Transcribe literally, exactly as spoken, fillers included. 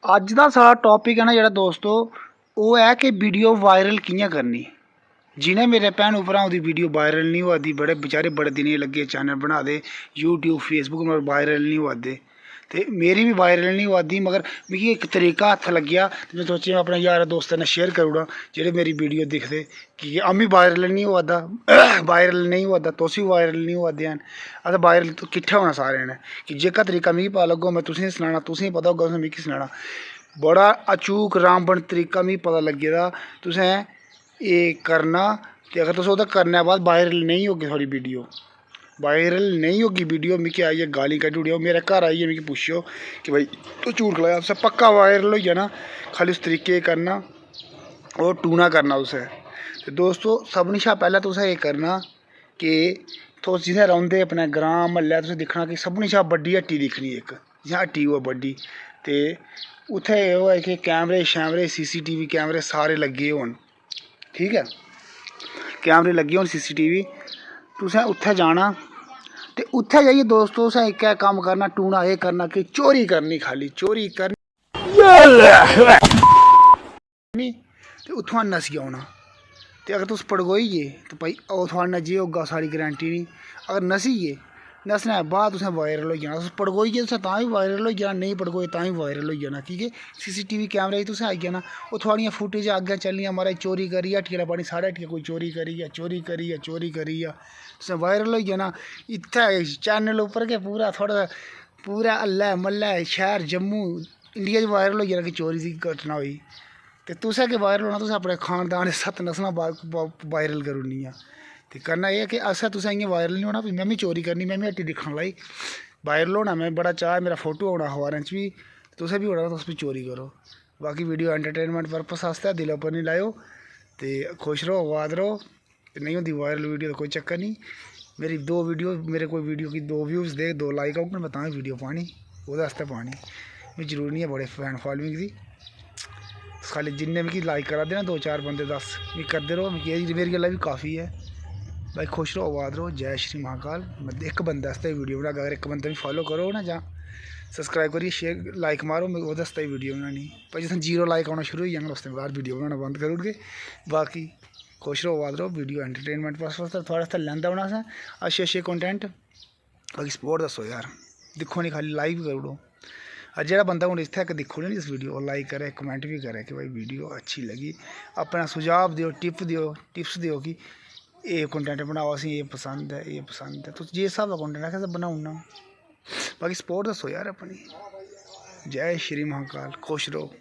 अज्ज दा साढ़ा टॉपिक ऐ ना जेह्ड़ा दोस्तो, ओह् ऐ कि वीडियो वायरल कि'यां करनी। जि'नें मेरे भैनू भ्राऊ दी वीडियो वायरल निं होआ दी, बड़े बेचारे बड़े दिनें लग्गे चैनल बना दे, यूट्यूब, फेसबुक पर वायरल निं होआ दे। ते मेरी बी वायरल निं होआ दी, मगर मिगी इक तरीका हत्थ लग्गेआ ते में सोचेआ में अपने यार दोस्तें कन्नै शेयर करी ओड़ां, जेह्ड़े मेरी वीडियो दिखदे, कि के अम्मी वायरल निं होआ दा, वायरल नेईं होआ दा, तुस बी वायरल निं होआ दे हैन। अस वायरल तो किट्ठे होना सारें ने, कि जेह्का तरीका मिगी पता लग्गग में तुसेंगी सनाना, तुसेंगी पता होगा तुसें मिगी सनाना। बड़ा अचूक रामबन तरीका मिगी पता लग्गे दा, तुसें एह् करना। ते अगर तुस ओह्दा करने दे बाद वायरल नेईं होगी थुआढ़ी वीडियो, वायरल नेईं होगी वीडियो, मिगी आइयै गालीं कड्ढी ओड़ेओ, मेरे घर आइयै मिगी पुच्छेओ कि भाई तूं झूठ गलाया, तुसें पक्का वायरल होई जाना। खाल्ली उस तरीके करना, ओह् टूना करना तुसें। ते दोस्तो, सभनें शा पैह्लें तुसें एह् करना कि तुस जित्थें रौंह्दे, अपने ग्रांऽ म्हल्लै, तुसें दिक्खना कि सभनें शा बड्डी हट्टी दिक्खनी इक, जित्थें हट्टी होऐ बड्डी, ते उत्थें एह् होऐ कि कैमरे शैमरे, सी सी टी वी कैमरे सारे लग्गे होन, ठीक ऐ, कैमरे लग्गे होन, सी सी टी वी, तुसें उत्थें जाना। ते उत्थें जाइयै दोस्तो, तुसें इक्कै कम्म करना, टूना एह् करना कि चोरी करनी, खाल्ली चोरी करनी। ते उत्थुआं नस्सी औना। ते अगर तुस पड़कोई गे ते भाई, ओह् थुआढ़े नै जे होगा, सारी गारंटी निं। अगर नस्सी गे, नस्सने दे बाद तुसें वायरल होई जाना। तुस पड़कोई गे, तुसें तां बी वायरल होई जाना, नेईं पड़कोए तां बी वायरल होई जाना, की के सी सी टी वी कैमरे च तुसें आई जाना। ओह् थुआढ़ियां फुटेज अग्गें चलनियां, "महाराज, चोरी करी हट्टी आह्ला पानी, साढ़े हट्टिया कोई चोरी करी गेआ, चोरी करी गेआ, चोरी करी गेआ।" तुसें वायरल होई जाना। इत्थै चैनल उप्पर गै पूरा थुआढ़ा, पूरा हल्लै म्हल्लै, शैह्र जम्मू, इंडिया च वायरल होई जाना कि चोरी दी घटना होई। ते तुसें केह् वायरल होना, तुसें अपने खानदान दे सत्त नस्सना वा-, वा-, वायरल करी ओड़नियां। ते करना एह् ऐ कि असें तुसें इ'यां वायरल निं होना, फ्ही में बी चोरी करनी, में बी हट्टी दिक्खन लाई। वायरल होना में बड़ा चाऽ ऐ, मेरा फोटो औना अखबारें च बी, तुसें बी होना, तुस बी चोरी करो। बाकी वीडियो एंटरटेनमेंट पर्पस आस्तै, दिलै उप्पर निं लैओ। ते खुश र'वो, आबाद र'वो। ते नेईं होंदी वायरल वीडियो ते कोई चक्कर निं। मेरी दो वीडियो, मेरे कोई वीडियो गी दो व्यूज देग, दो लाइक औङन, में तां बी वीडियो पानी, ओह्दे आस्तै पानी। मिगी जरूरी निं ऐ बड़े फैन फालोइंग दी। खाल्ली जिन्ने मिगी लाइक करा दे ना, दो चार बंदे, दस, मिगी करदे र'वो, मिगी एह् मेरे गल्ला बी काफी ऐ। भाई, खुश र'वो, आबाद र'वो, जै श्री महाकाल। में इक बंदे आस्तै वीडियो बनागा, अगर इक बंदे मिगी फालो करो ना, जां सब्सक्राइब करियै शेयर, लाइक मारो, में ओह्दे आस्तै वीडियो बनानी। पर जित्थै जीरो लाइक औना शुरू होई जाङन, उस दिन बाद वीडियो बनाना बंद करी ओड़गे। बाकी खुश र'वो, आबाद र'वो। वीडियो एंटरटेनमेंट पर्पस आस्तै, थुआढ़े आस्तै लैंदा हून असें अच्छे अच्छे कंटेंट। बाकी सपोर्ट दस्सो यार, दिक्खो निं, खाल्ली लाइक बी करी ओड़ो। अगर जेह्ड़ा बंदा हून इत्थै इक दिक्खी ओड़ेआ निं इस वीडियो, ओह् लाइक करै, कमेंट बी करै कि भाई, वीडियो अच्छी लग्गी। अपना सुझाव देओ, टिप देओ, टिप्स देओ कि एह् कंटेंट बनाओ, असेंगी एह् पसंद ऐ, एह् पसंद ऐ। तुस जिस स्हाबै दा कंटेंट आखगे, असें बनाई ओड़ना। बाकी सपोर्ट दस्सो यार अपनी। जै श्री महाकाल, खुश र'वो।